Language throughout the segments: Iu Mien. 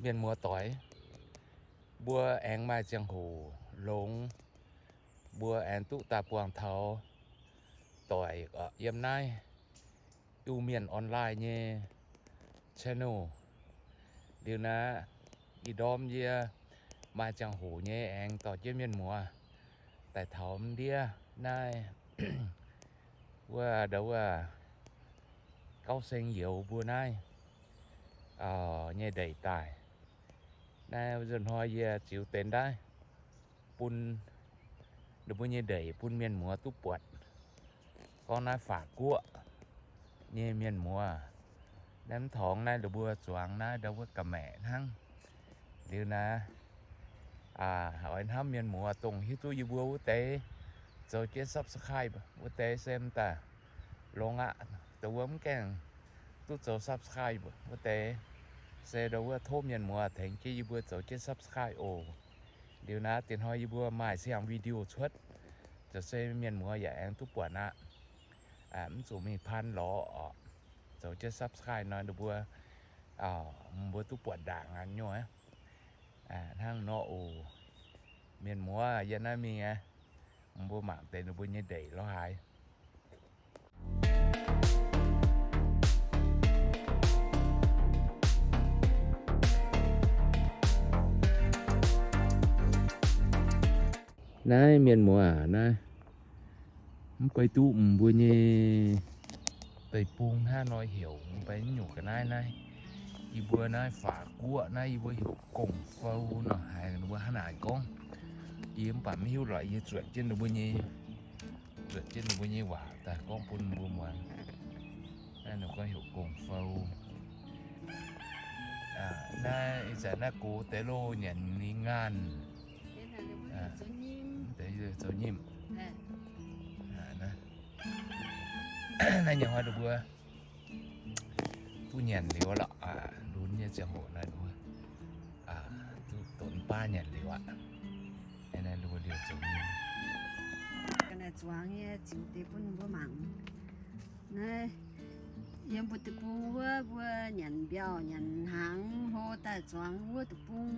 Mienh muoz doic, mbuo aengx maaih ziangh hoc longx, mbuo aengx duqv daaih buangh taux doic yiem naaiv Iu-Mienh Online nyei channel. Liuz naaiv, ih ndorm yie maaih ziangh hoc nyei aengx dorh jienv mienh muoz daaih taux ndiev naaiv wuov, ndau wuov Gauv Seng Youz mbuo naaiv nyei ndeic daaih. Naaiv nzunc hnoi yie ziux deix naaiv bun ninh mbuo nyei ndeic bun mienh muoz duqv buatc. Gorngv naaiv Faatv Guoqv nyei mienh muoz. Naaiv mv torngx naaiv ninh mbuo zuangx naaiv ndau wuov ga'maeqc hnangv. Liuz naaiv, oix hnamv mienh muoz dongh hiuv duqv yie mbuo wuov deix zoux jienv subscribe wuov deix se m'daaih longx aqv. Dongh wuov mv gaengh duqv zoux subscribe wuov deix se ndau wuov tov mienh muoz tengx jienv yie mbuo zoux jienv subscribe oc. Liuz naaiv diex hnoi yie mbuo maaih siang video cuotv, zoux se mienh muoz yaac aengx duqv buatc aqv. Mv zuqc mingh pan lorz oc. Zoux jienv subscribe nor ninh mbuo, mbuo duqv buatc ndaangc aqv nyei. Hnangv nor oc. Mienh muoz, yie naaiv mingh aqv. Mbuo mangc deix ninh mbuo nyei ndeic lorz haaix. Naaiv mienh muoz aac, naaiv mv bei duqv mbuo nyei deic-bung hnangv nor heuc mv bei nyungc ga'naaiv naaiv. Yie mbuo naaiv Faatv Guoqv naaiv yie mbuo heuc Gong Fou nor haiz ninh mbuo hnangv naaic gorngv. Yie mv baac maiv hiuv lorqc, yie zuotc jienv ninh mbuo nyei, zuotc jienv ninh mbuo nyei waac daaih gorngv bun mbuo muangx. Naaiv ninh gorngv heuc Gong Fou. Naaiv ih zanc naaiv gox deix loh nyanc ninh ngaanh. Deix zoux nyimh. Naaiv nyei hnoi ninh mbuo duqv nyanc liuz lorqc, lunx nyei ziangh hoc naaiv ninh mbuo duqv donx baav nyanc liuz aqv. Naaiv ninh mbuo liuz zoux nyimh. Ga'naaiv zuangx nyei ziux deix bun mbuo mangc. Naaiv yiem mbuo deic-bung wuov, mbuo nyanc mbiauh nyanc hnaangx hlo daaih zuangx wuov deic-bung.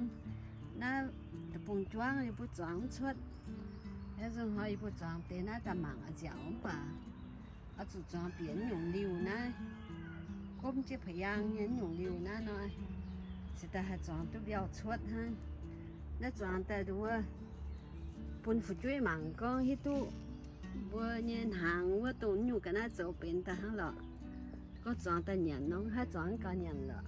Naaiv deic-bung juangv yie mbuo zuangx mv cuotv. Naaiv nzunc hnoi yie mbuo zuangx deix naaiv daaih mangc a'nziaauc mv baac oix zuqc zuangx bieqc nyungc liuh naaiv, gomv jienv pa'yaang nyei nyungc liuh naaiv nor, se daaih haih zuangx duqv mbiauh cuotv hnangv. Naaiv zuangx daaih nduov bun fu'jueiv mangc gorngv hiuv duqv mbuo nyei hnaangx wuov dongh nyungc ga'naaiv zoux benx daaih hnangv lorqc. Gorngv zuangx daaih nyanc nor, haih zuangx gauh nyanc lorqc.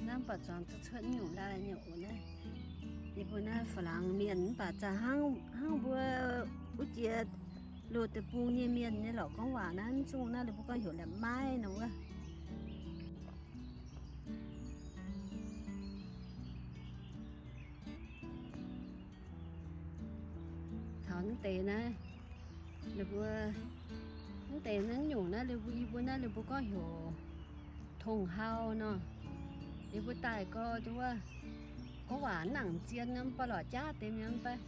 Naaiv mv baac zuangx duqv cuotv nyungc laaih nyei oc naaiv. Yie mbuo naaiv Faa-laangc mienh mv baac za'hnangv, hnangv mbuo wuov jiex loz deic-bung nyei mienh nyei lorqc. Gorngv waac naaiv mv zungh naaiv ninh mbuo gorngv heuc la'maiv nor wuov. Taux mv deix naaiv, ninh mbuo mv deix naaiv nyungc naaiv, yie mbuo naaiv ninh mbuo gorngv heuc tong hau nor. Yie mbuo daaih gorx wuov, gorngv waac mv nangc zien nor, mv baac lorz jaav deix mienh mv baac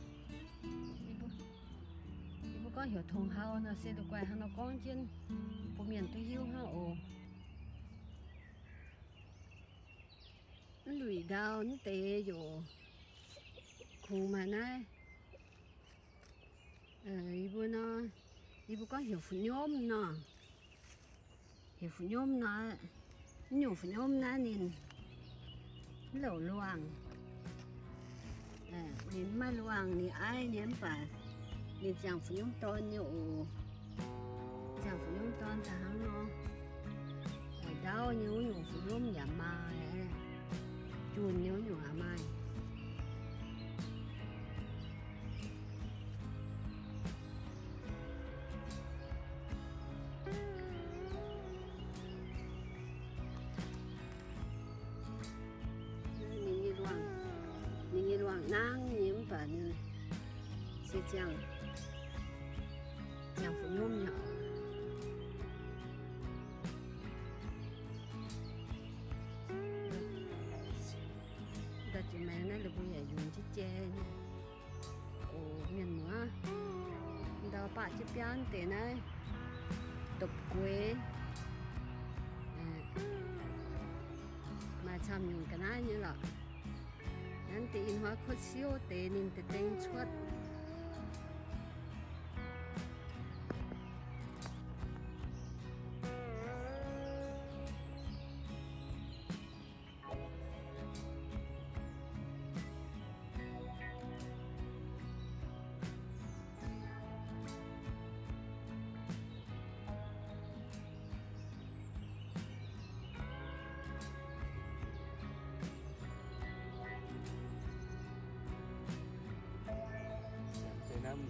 yie mbuo gorngv heuc tong hau nor, se la'guaih hnangv nor gorngv jienv bun mienh duqv hiuv hnangv oc. Mv luic ndau mv deix yaac kungx maaih naaiv, yie mbuo nor, yie mbuo gorngv heuc fu'nyomv nor. Heuc fu'nyomv nor, mv nyungc fu'nyomv naaiv ninh mv louc luangh. Ninh mv maaih luangh, ninh aiv nyei mv baac ninh ziangh fu'nyomv dorn nyei oc. Ziangh fu'nyomv dorn daaih hnangv nor. Ndauv nyei wuov nyungc fu'nyomv yaac maaih, junh nyei wuov nyungc yaac maaih. Ninh nyei luangh, ninh nyei luangh nangv nyei mv baac ninh se ziangh, ziangh fu'nyomv nyei oc. Daaih jiex maengx naaiv ninh mbuo yaac yungz jienv jai nyei. biaa deix naaiv, dopc-gueix, maaih camv nyungc ga'naaiv nyei lorqc. Naaiv deix ih hnoi kuotv siouv deix ninh deix deng cuotv. Mv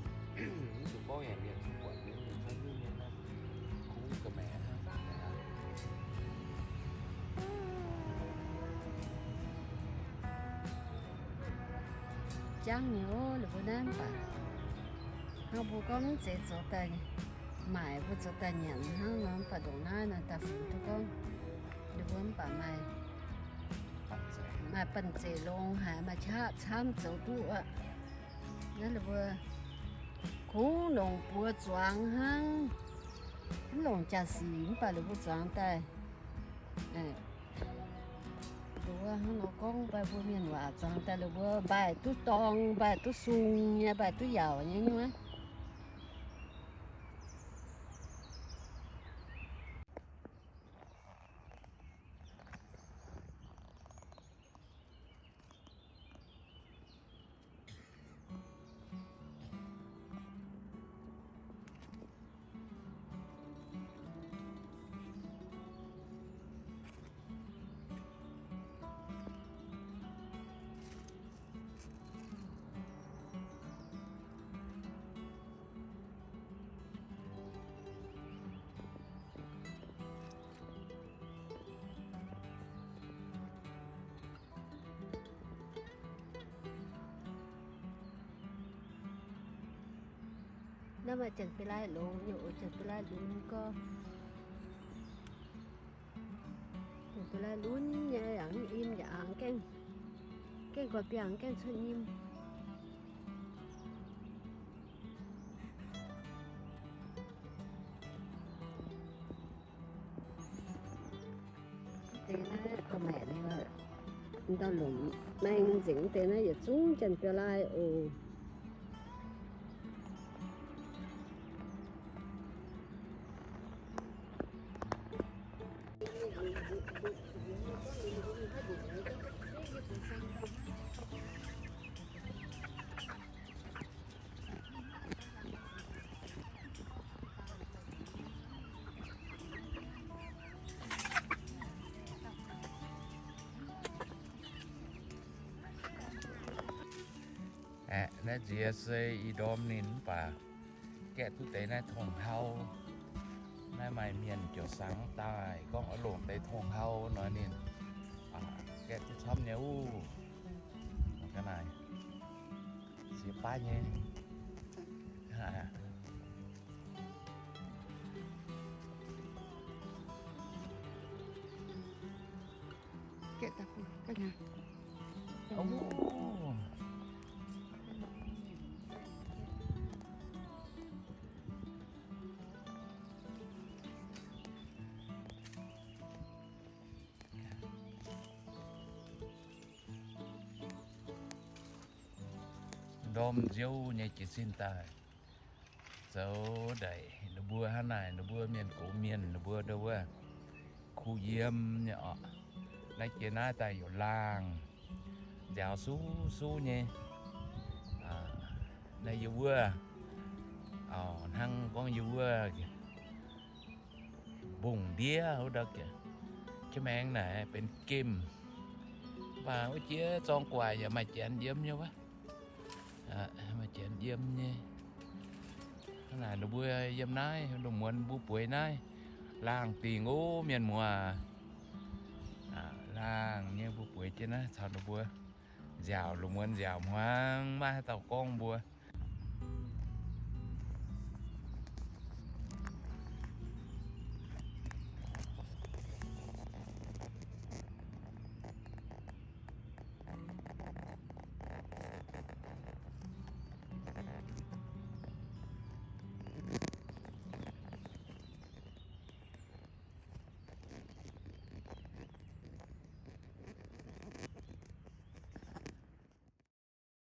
zuqc gorngv yaac mienh zuqc buatc nyei, mienh cuotv nyungc mienh naaiv, kungx ga'maeqc hnangv. Jangv nyei oc, lih mbuo naaiv mv baac hnangv mbuo gorngv mv zeiz zoux daaih maaic, mbuo zoux daaih nyanc hnangv nor, mv baac ndongc naaiv nor daaih funx duqv gorngv lih mbuo mv baac maaih, maaih banh zeic longx haic, maaih qaqv camv zoux duqv aqv. Naaiv lih mbuo kungx longc buoz zuangx hnangv, mv longc jaa-sic mv baac lih mbuo zuangx daaih nduov hnangv nor gorngv, mbaih mbuo mienh waac zuangx daaih lih mbuo mbaih duqv dorng, mbaih duqv sung nyei, mbaih duqv yaauc nyei nyuv. Naaiv maaih janx-biaa-lai longx nyei oc, janx-biaa-lai lunx gorx. Janx-biaa-lai lunx nyei, yaac mv im, yaac aengx gaengh, gaengh gorx-biangh gaengh cuotv nyim. Deix naaiv ga'maeqc liuz, ndau-lomc maeng nzengc deix naaiv yietc zungv janx-biaa-lai oc. Aeqv, naaiv nziex se ih ndorm ninh mv baac gaeqv duqv deix naaiv tong-hau. Naaiv maaih mienh ziouc sangx daaih gorngv oix longc deix tong-hau nor ninh gaeqv duqv camv nyei wuov. Ga'naaiv siex baav nyei. Ndorm nziouv nyei jiez sin daaih, zoux ndeic ninh mbuo hnangv naaic, ninh mbuo mienh gox mienh ninh mbuo ndo wuov kuh yiem nyei orqc. Naaiv jiex naaiv daaih youc laangh, nziaaux suv suv nyei. Naaiv yie wuov, hnangv gorngv yie wuov mbungv ndiev wuov ndau, jiex maengx naaic benx gemh, mv baac wuov jiex zorng gu'nguaaic yaac maaih janx yiem nyei wuov. Maaih janx yiem nyei. Hnangv naaic ninh mbuo yiem naaiv, lungh muonz mbuo bueix naaiv, laangh dingc ov mienh muoz. Laangh nyei mbuo bueix jienv naaiv caux ninh mbuo nziaauc, lungh muonz nziaauc hmuangx maiv haaix dauh gorngv mbuo.